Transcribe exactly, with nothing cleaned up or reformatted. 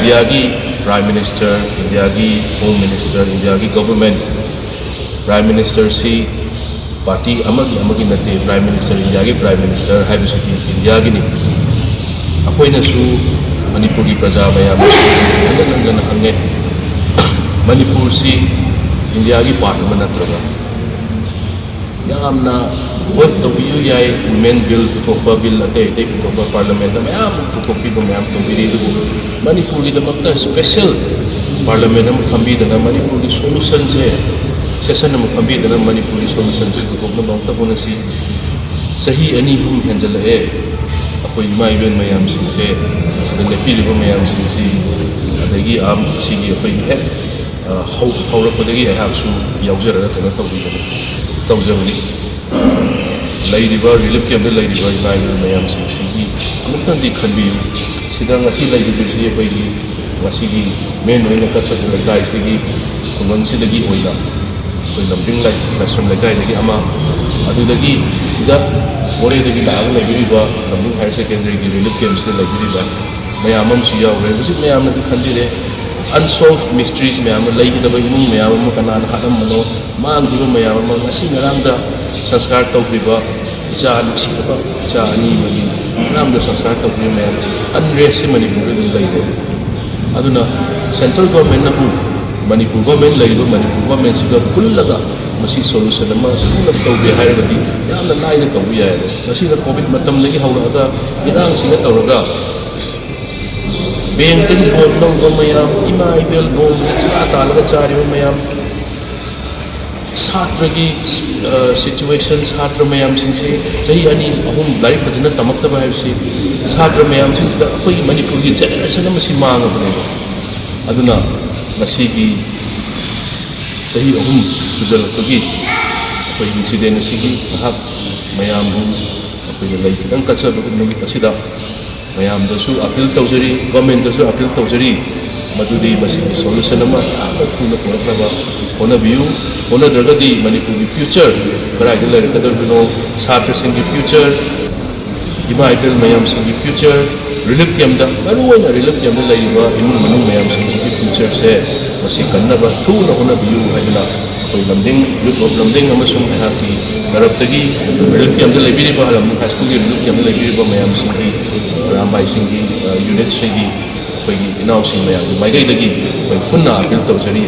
ꯏꯟꯗꯤꯌꯥꯒꯤ prime minister, ꯏꯟꯗꯤꯌꯥꯒꯤ home minister, ꯏꯟꯗꯤꯌꯥꯒꯤ ꯒꯣꯚꯔꯟꯃꯦꯟꯠ, ꯄ꯭ꯔꯥꯏꯝ ꯃꯤꯅꯤꯁꯇꯔꯁꯤ ꯄꯥꯔꯇꯤ ꯑꯃꯒꯤ, ꯑꯃꯒꯤ ꯅꯠꯇꯦ꯫ ꯄ꯭ꯔꯥꯏꯝ ꯃꯤꯅꯤꯁꯇꯔ, ꯏꯟꯗꯤꯌꯥꯒꯤ ꯄ꯭ꯔꯥꯏꯝ ꯃꯤꯅꯤꯁꯇꯔ ꯍꯥꯏꯕꯁꯤꯗꯤ ꯏꯟꯗꯤꯌꯥꯒꯤꯅꯤ꯫ ꯑꯩꯈꯣꯏꯅꯁꯨ, ꯃꯅꯤꯄꯨꯔꯒꯤ ꯄ꯭ꯔꯖꯥ ꯃꯌꯥꯝꯅꯁꯨ ꯍꯟꯖꯟ ꯍꯟꯖꯟꯅ ꯍꯪꯉꯦ, ꯃꯅꯤꯄꯨꯔꯁꯤ ꯏꯟꯗꯤꯌꯥꯒꯤ ꯄꯥꯔꯠ ꯑꯃ ꯅꯠꯇ꯭ꯔꯕ? ꯌꯥꯝꯅ ꯚꯣꯠ ꯇꯧꯕꯤꯌꯨ ꯌꯥꯏ, ꯋꯨꯃꯦꯟ ꯕꯤꯜ ꯄꯨꯊꯣꯛꯄ, ꯕꯤꯜ ꯑꯇꯩ ꯑꯇꯩ ꯄꯨꯊꯣꯛꯄ, ꯄꯥꯔꯂꯤꯌꯥꯃꯦꯟꯠꯇ ꯃꯌꯥꯝ ꯄꯨꯊꯣꯛꯄꯤꯕ ꯃꯌꯥꯝ ꯇꯧꯕꯤꯔꯤ, ꯑꯗꯨꯕꯨ ꯃꯅꯤꯄꯨꯔꯒꯤꯗꯃꯛꯇ ꯁ꯭ꯄꯦꯁꯦꯜ ꯄꯥꯔꯂꯤꯌꯥꯃꯦꯟꯠ ꯑꯃ ꯐꯝꯕꯤꯗꯅ, ꯃꯅꯤꯄꯨꯔꯒꯤ ꯁꯣꯂꯨꯁꯟꯁꯦ, ꯁꯦꯁꯟ ꯑꯃ ꯐꯝꯕꯤꯗꯅ ꯃꯅꯤꯄꯨꯔꯒꯤ ꯁꯣꯂꯨꯁꯟꯁꯦ ꯄꯨꯊꯣꯛꯅꯕ ꯑꯃꯨꯛꯇ ꯍꯣꯠꯅꯁꯤ꯫ ꯆꯍꯤ ꯑꯅꯤ ꯑꯍꯨꯝ ꯍꯦꯟꯖꯜꯂꯛꯑꯦ, ꯑꯩꯈꯣꯏ ꯏꯃꯥ ꯏꯕꯦꯟ ꯃꯌꯥꯝꯁꯤꯡꯁꯦ, ꯁꯤꯗ ꯂꯦꯞꯄꯤꯔꯤꯕ ꯃꯌꯥꯝꯁꯤꯡꯁꯤ, ꯑꯗꯒꯤ ꯑꯥ, ꯁꯤꯒꯤ ꯑꯩꯈꯣꯏꯒꯤ ꯍꯦꯛ, ꯑꯥ, ꯍꯧ-, ꯍꯧꯔꯛꯄꯗꯒꯤ ꯑꯩꯍꯥꯛꯁꯨ ꯌꯥꯎꯖꯔꯒ ꯀꯩꯅꯣ ꯇꯧꯕꯤꯕꯅꯤ, ꯇꯧꯖꯕꯅꯤ꯫ ꯂꯩꯔꯤꯕ ꯔꯤꯂꯤꯐ ꯀꯦꯝꯞꯇ ꯂꯩꯔꯤꯕ ꯏꯃꯥ ꯏꯕꯦꯟ ꯃꯌꯥꯝꯁꯤꯡꯁꯤꯒꯤ ꯑꯃꯨꯛꯇꯪꯗꯤ ꯈꯟꯕꯤꯌꯨ꯫ ꯁꯤꯗ ꯉꯁꯤ ꯂꯩꯔꯤꯕꯁꯤ ꯑꯩꯈꯣꯏꯒꯤ ꯉꯁꯤꯒꯤ ꯃꯦꯟ ꯑꯣꯏꯅ ꯀꯠꯄꯁꯦ ꯂꯩꯀꯥꯏꯁꯤꯗꯒꯤ, ꯈꯨꯡꯒꯪꯁꯤꯗꯒꯤ ꯑꯣꯏꯅ ꯑꯩꯈꯣꯏ ꯂꯝꯗꯤꯡ ꯂꯥꯏ-, ꯂꯥꯏꯁ꯭ꯔꯝ ꯂꯩꯀꯥꯏꯗꯒꯤ ꯑꯃ, ꯑꯗꯨꯗꯒꯤ ꯁꯤꯗ ꯃꯣꯔꯦꯗꯒꯤ ꯂꯥꯛꯑꯒ ꯂꯩꯕꯤꯔꯤꯕ ꯂꯝꯗꯤꯡ ꯍꯥꯌꯔ ꯁꯦꯀꯦꯟꯗꯔꯤꯒꯤ ꯔꯤꯂꯤꯐ ꯀꯦꯝꯞꯁꯤꯗ ꯂꯩꯕꯤꯔꯤꯕ ꯃꯌꯥꯝ ꯑꯃꯁꯨ ꯌꯥꯎꯔꯦ꯫ ꯍꯧꯖꯤꯛ ꯃꯌꯥꯝꯅꯗꯤ ꯈꯟꯕꯤꯔꯦ, ꯑꯟꯁꯣꯜꯚ ꯃꯤꯁꯇ꯭ꯔꯤꯁ ꯃꯌꯥꯝ ꯑꯃ, ꯂꯩꯈꯤꯗꯕ ꯏꯃꯨꯡ ꯃꯌꯥꯝ ꯑꯃ, ꯀꯅꯥꯅ ꯍꯥꯠꯂꯝꯕꯅꯣ, ꯃꯥꯡꯈꯤꯕ ꯃꯌꯥꯝ ꯑꯃ, ꯉꯁꯤ ꯉꯔꯥꯡꯗ ꯁꯪꯁꯀꯥꯔ ꯇꯧꯈꯤꯕ ꯏꯆꯥ, ꯅꯨꯡꯁꯤꯔꯕ ꯏꯆꯥ ꯑꯅꯤ ꯑꯃꯒꯤ ꯉꯔꯥꯡꯗ ꯁꯪꯁꯀꯥꯔ ꯇꯧꯈꯤꯕ ꯃꯌꯥꯝ, ꯑꯟꯔꯦꯁꯁꯤ ꯃꯅꯤꯄꯨꯔꯗ ꯑꯗꯨꯝ ꯂꯩꯔꯦ꯫ ꯑꯗꯨꯅ ꯁꯦꯟꯇ꯭ꯔꯦꯜ ꯒꯣꯔꯃꯦꯟꯅꯕꯨ ꯃꯅꯤꯄꯨꯔ ꯒꯣꯔꯃꯦꯟ, ꯂꯩꯔꯤꯕ ꯃꯅꯤꯄꯨꯔ ꯒꯣꯔꯃꯦꯟꯁꯤꯒ ꯄꯨꯜꯂꯒ ꯃꯁꯤ ꯁꯣꯂꯨꯁꯟ ꯑꯃ ꯊꯨꯅ ꯇꯧꯒꯦ ꯍꯥꯏꯔꯒꯗꯤ ꯌꯥꯝꯅ ꯂꯥꯏꯅ ꯇꯧꯕ ꯌꯥꯏ꯫ ꯃꯁꯤꯅ ꯀꯣꯚꯤꯗ ꯃꯇꯝꯗꯒꯤ ꯍꯧꯔꯛꯑꯒ ꯏꯔꯥꯡꯁꯤꯒ ꯇꯧꯔꯒ ꯕꯦꯡꯛꯇꯒꯤ ꯂꯣꯟ ꯂꯧꯕ ꯃꯌꯥꯝ, ꯏꯃꯥ ꯏꯕꯦꯜ ꯅꯣꯡꯃꯒꯤ ꯆꯔꯥ ꯇꯥꯜꯂꯒ ꯆꯥꯔꯤꯕ ꯃꯌꯥꯝ, ꯁꯥꯇ꯭ꯔꯒꯤ, ꯑ, ꯁꯤꯆꯨꯋꯦꯁꯟ, ꯁꯥꯇ꯭ꯔ ꯃꯌꯥꯝꯁꯤꯡꯁꯤ ꯆꯍꯤ ꯑꯅꯤ ꯑꯍꯨꯝ ꯂꯥꯏꯔꯤꯛ ꯐꯖꯅ ꯇꯝꯃꯛꯇꯕ ꯍꯥꯏꯕꯁꯤ ꯁꯥꯇ꯭ꯔ ꯃꯌꯥꯝꯁꯤꯡꯁꯤꯗ ꯑꯩꯈꯣꯏꯒꯤ ꯃꯅꯤꯄꯨꯔꯒꯤ ꯖꯦꯅꯦꯔꯦꯁꯟ ꯑꯃꯁꯤ ꯃꯥꯡꯉꯕꯅꯦꯕ꯫ ꯑꯗꯨꯅ ꯉꯁꯤꯒꯤ ꯆꯍꯤ ꯑꯍꯨꯝ ꯁꯨꯖꯜꯂꯛꯄꯒꯤ ꯑꯩꯈꯣꯏꯒꯤ ꯏꯟꯁꯤꯗꯦꯟ ꯑꯁꯤꯒꯤ ꯉꯥꯏꯍꯥꯛ ꯃꯌꯥꯝꯕꯨ ꯑꯩꯈꯣꯏꯅ ꯂꯩ ꯈꯤꯇꯪ ꯀꯠꯆꯕ ꯅꯨꯃꯤꯠ ꯑꯁꯤꯗ ꯃꯌꯥꯝꯗꯁꯨ ꯑꯄꯤꯜ ꯇꯧꯖꯔꯤ, ꯒꯣꯔꯃꯦꯟꯗꯁꯨ ꯑꯄꯤꯜ ꯇꯧꯖꯔꯤ, ꯃꯗꯨꯗꯤ ꯃꯁꯤꯒꯤ ꯁꯣꯂꯨꯁꯟ ꯑꯃ ꯌꯥꯝꯅ ꯊꯨꯅ ꯄꯨꯔꯛꯅꯕ ꯍꯣꯠꯅꯕꯤꯌꯨ꯫ ꯍꯣꯠꯅꯗ꯭ꯔꯒꯗꯤ ꯃꯅꯤꯄꯨꯔꯒꯤ ꯐ꯭ꯌꯨꯆꯔ ꯀꯗꯥꯏꯗ ꯂꯩꯔꯛꯀꯗꯧꯔꯤꯕꯅꯣ? ꯁꯥꯇ꯭ꯔꯁꯤꯡꯒꯤ ꯐ꯭ꯌꯨꯆꯔ, ꯏꯃꯥ ꯏꯕꯦꯜ ꯃꯌꯥꯝꯁꯤꯡꯒꯤ ꯐ꯭ꯌꯨꯆꯔ, ꯔꯤꯂꯤꯐ ꯀꯦꯝꯞꯇ, ꯃꯔꯨꯑꯣꯏꯅ ꯔꯤꯂꯤꯐ ꯀꯦꯝꯞꯇ ꯂꯩꯔꯤꯕ ꯏꯃꯨꯡ ꯃꯅꯨꯡ ꯃꯌꯥꯝꯁꯤꯡꯁꯤꯒꯤ ꯐ꯭ꯌꯨꯆꯔꯁꯦ ꯃꯁꯤ ꯀꯟꯅꯕ ꯊꯨꯅ ꯍꯣꯠꯅꯕꯤꯌꯨ ꯍꯥꯏꯗꯨꯅ ꯑꯩꯈꯣꯏ ꯂꯝꯗꯤꯡ, ꯌꯨꯠ ꯑꯣꯐ ꯂꯝꯗꯤꯡ ꯑꯃꯁꯨꯡ ꯑꯩꯍꯥꯛꯀꯤ ꯇꯔꯞꯇꯒꯤ ꯔꯤꯂꯤꯐ ꯀꯦꯝꯞꯇ ꯂꯩꯕꯤꯔꯤꯕ, ꯂꯝꯗꯤꯡ ꯍꯥꯏ ꯁ꯭ꯀꯨꯜꯒꯤ ꯔꯤꯂꯤꯐ ꯀꯦꯝꯞꯇ ꯂꯩꯕꯤꯔꯤꯕ ꯃꯌꯥꯝꯁꯤꯡꯒꯤ, ꯑꯔꯥꯝꯕꯥꯏꯁꯤꯡꯒꯤ, ꯑ, ꯌꯨꯅꯤꯠꯁꯤꯒꯤ ꯑꯩꯈꯣꯏꯒꯤ ꯏꯅꯥꯎꯁꯤꯡ ꯃꯌꯥꯝꯒꯤ ꯃꯥꯏꯀꯩꯗꯒꯤ ꯑꯩꯈꯣꯏ ꯄꯨꯟꯅ ꯑꯥꯄꯤꯜ ꯇꯧꯖꯔꯤ꯫